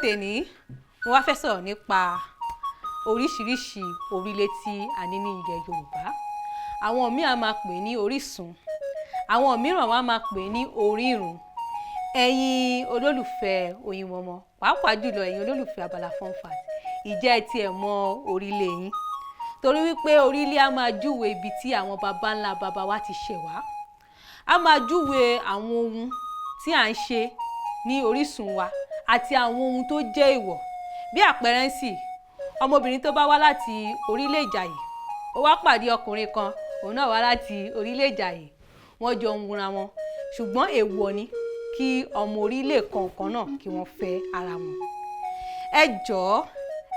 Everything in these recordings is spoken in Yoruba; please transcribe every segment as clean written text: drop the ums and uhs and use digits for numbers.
Tèní, mo wá fẹ́ sọ̀rọ̀ nípa oríṣiríṣi orílẹ̀ tí a ní ní ilẹ̀ Yorùbá. Àwọn míì á máa pè ní orísun, àwọn mìíràn wọ́n á máa pè ní orírun. Ẹ̀yin olólùfẹ́ Oyinmomo, pàápàá jùlọ ẹ̀yin olólùfẹ́ abala fun fact, ìjẹ́ ẹ tiẹ̀ mọ orílẹ̀ yín? Torí wípé orílẹ̀ á máa júwe ibi tí àwọn baba ńlá baba wa ti ṣẹ̀ wá, á máa júwe àwọn ohun tí à ń ṣe ní orísun wa àti àwọn ohun tó jẹ́ èèwọ̀. Bí àpẹẹrẹ ń sì, ọmọbìnrin tó bá wá láti orílẹ̀ Ìjàyè, ó wá pàdé ọkùnrin kan, òun náà wá láti orílẹ̀ Ìjàyè, wọ́n jọ ń wúra wọn, ṣùgbọ́n èèwọ̀ ni kí ọmọ orílẹ̀ kọ̀ọ̀kan náà kí wọ́n fẹ́ ara wọn. Ẹ jọ̀ọ́,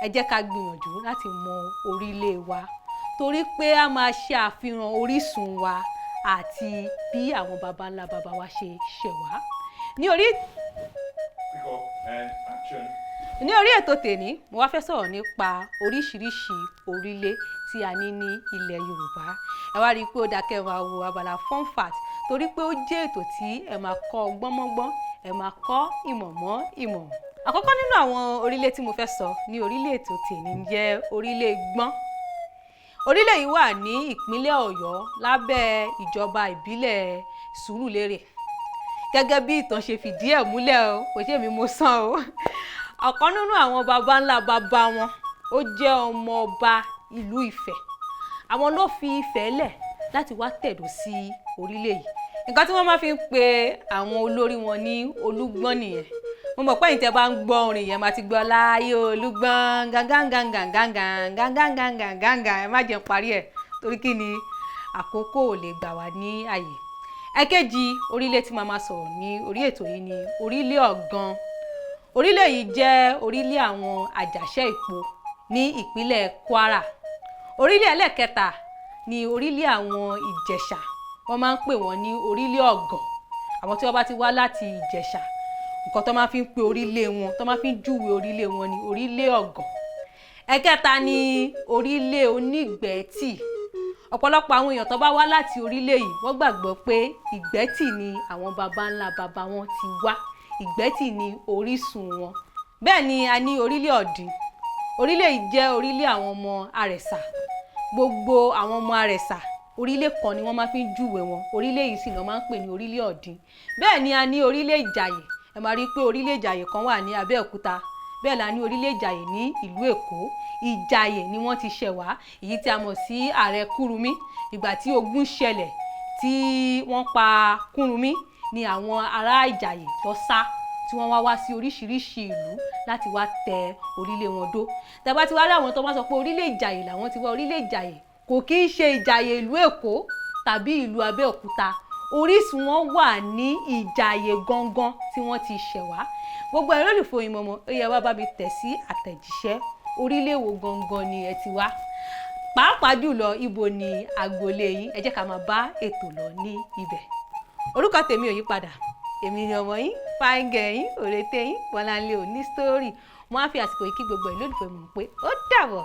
ẹ jẹ́ ká gbìyànjú láti mọ orílẹ̀ wa, torí pé a máa ṣe àfihàn orísun wa àti bí àwọn baba ńlá baba wa ṣe ṣẹ̀ wá ní orí. Pick up and action. Ní orí ètò tèní, mo wá fẹ́ sọ̀rọ̀ nípa oríṣiríṣi orílẹ̀ tí a ní ní ilẹ̀ Yorùbá. Ẹ wá rí i pé ó dáa kẹ́ ẹ máa wo abala fun fact, torí pé ó jẹ́ ètò tí ẹ máa kọ́ ọgbọ́n mọ́gbọ́n, ẹ máa kọ́ ìmọ̀ mọ́ ìmọ̀. Àkọ́kọ́ nínú àwọn orílẹ̀ tí mo fẹ́ sọ ní orílẹ̀ ètò tèní ń jẹ́ orílẹ̀ Gbọ́n. Orílẹ̀ yìí wà ní ìpínlẹ̀ Ọ̀yọ́, lábẹ́ ìjọba ìbílẹ̀ Sùúrùlérè. Gẹ́gẹ́ bí ìtàn ṣe fìdí ẹ̀ múlẹ̀ o, kò ṣe èmi mo sàn o, ọ̀kan nínú àwọn baba ńlá baba wọn, ó jẹ́ ọmọ ọba ìlú Ifẹ̀. Àwọn ló fi Ifẹ̀ lẹ̀ láti wá tẹ̀dó sí orílẹ̀ yìí. Nǹkan tí wọ́n máa fi ń pe àwọn olórí wọn ní Olúgbọ́n nìyẹn. Mo mọ̀ pé ẹ̀yin tẹ́ bá ń gbọ́ orin yẹn, máa ti gbọ́ láyé Olúgbọ́n gangangangangangangangangangangangan. Ẹ má jẹ́ n parí ẹ̀, torí kí ni, àkókò ò lè gbà wá ní àyè. Ẹ̀kejì orílẹ̀ tí màá máa sọ̀rọ̀ ní orí ètò yìí ni orílẹ̀ Ọ̀gàn. Orílẹ̀ yìí jẹ́ orílẹ̀ àwọn Àjàṣẹ́ Ìpo ní ìpínlẹ̀ Kwara. Orílẹ̀ ẹlẹ́kẹta ni orílẹ̀ àwọn Ìjẹ̀ṣà. Wọ́n máa ń pè wọ́n ní orílẹ̀ Ọ̀gàn. Àwọn tí wọ́n bá ti wá láti Ìjẹ̀ṣà, nǹkan tó máa fi ń pe orílẹ̀ wọn, tó máa fi ń júwe orílẹ̀ wọn ní orílẹ̀ Ọ̀gàn. Ẹ̀kẹta ni orílẹ̀ Onígbẹ̀ẹ́tì. Ọ̀pọ̀lọpọ̀ àwọn èèyàn tó bá wá láti orílẹ̀ yìí, wọ́n gbàgbọ́ pé Ìgbẹ́tì ni àwọn baba ńlá baba wọn ti wá, Ìgbẹ́tì ni orísun wọn. Bẹ́ẹ̀ ni a ní orílẹ̀ Ọ̀dìn. Orílẹ̀ yìí jẹ́ orílẹ̀ àwọn ọmọ Àrẹ̀sà. Gbogbo àwọn ọmọ Àrẹ̀sà, orílẹ̀ kan ni wọ́n máa fi ń júwe wọn. Orílẹ̀ yìí sì ni wọ́n máa ń pè ní orílẹ̀ Ọ̀dìn. Bẹ́ẹ̀ ni a ní orílẹ̀ Ìjàyè. Ẹ máa rí i pé orílẹ̀ Ìjàyè kan wà ní Abẹ́òkúta, bẹ́ẹ̀ la ní orílẹ̀ Ìjàyè ní ìlú Èkó. Ìjàyè ni wọ́n ti ṣẹ̀ wá, èyí tí a mọ̀ sí Ààrẹ Kúrúnmí. Ìgbà tí ogun ṣẹlẹ̀ tí wọ́n pa Kúrúnmí ni àwọn ará Ìjàyè lọ sá, tí wọ́n wá wá sí oríṣiríṣi ìlú láti wá tẹ orílẹ̀ wọn dó. Tẹ́bá ti wá rí àwọn tó bá sọ pé orílẹ̀ Ìjàyè làwọn ti wá, orílẹ̀ Ìjàyè kò kí ń ṣe Ìjàyè ìlú Èkó tàbí ìlú Abẹ́òkúta. Orísun wọn wà ní Ìjàyè gangan tí wọ́n ti ṣẹ̀ wá. Gbogbo ẹ̀rọ olùfẹ́ Oyinmomo, ó yẹ wá bá mi tẹ̀ sí àtẹ̀jíṣẹ́, orílẹ̀ wo gangan ni ẹ ti wá? Pàápàá jùlọ, ibo ni agboolé yín? Ẹ jẹ́ ká máa bá ètò lọ ní ibẹ̀. Orúkọ tèmi ò yí padà, èmi ni ọmọ yín, fáńgẹ̀ yín, òrété yín, Bọ́láńlé òní story. Mo á fi àsìkò yìí kí gbogbo ẹ̀ lólùfẹ́ mọ̀ pé ó dàbọ̀.